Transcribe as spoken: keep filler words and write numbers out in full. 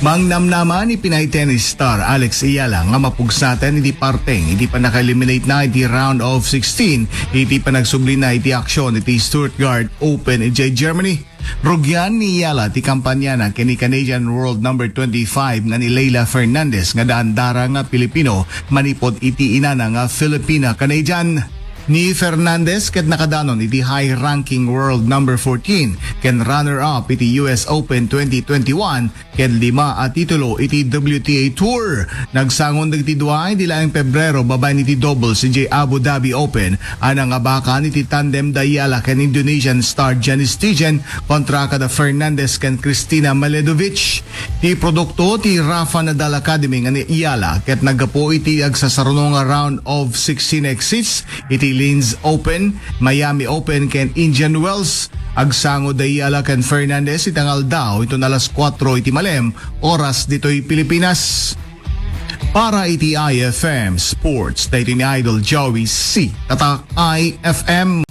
Mangnamnama ni Pinay tennis star Alex Eala nga mapugsaten iti parteng iti pannaka-eliminate na iti round of sixteen iti panagsublina iti aksyon iti Stuttgart Open iti Germany. Rugian ni Eala ti kampanyana ken ni Canadian World number twenty-five nga ni Leylah Fernandez nga daan dara nga Pilipino manipud iti inana nga Filipina-Canadian. Ni Fernandez ket nakadanon iti high-ranking world number fourteen ken runner-up iti U S Open twenty twenty-one ken lima a titulo iti W T A Tour. Nagsangon dagiti dua idi laeng Pebrero babaen iti doubles idiay Abu Dhabi Open a nangabakan iti tandem da Eala ken Indonesian star Janis Tijen kontra kada Fernandez ken Kristina Mladenovic. Ti produkto ti Rafa Nadal Academy nga ni Eala ket naggapu iti agsasaruno nga round of sixteen exits iti Linz Open, Miami Open ken Indian Wells. Agsango da Eala ken Fernandez iti nga aldaw inton alas kuatro iti malem, oras ditoy Pilipinas. Para iti I F M Sports, daytoy ni Idol Joey C. Tatak I F M.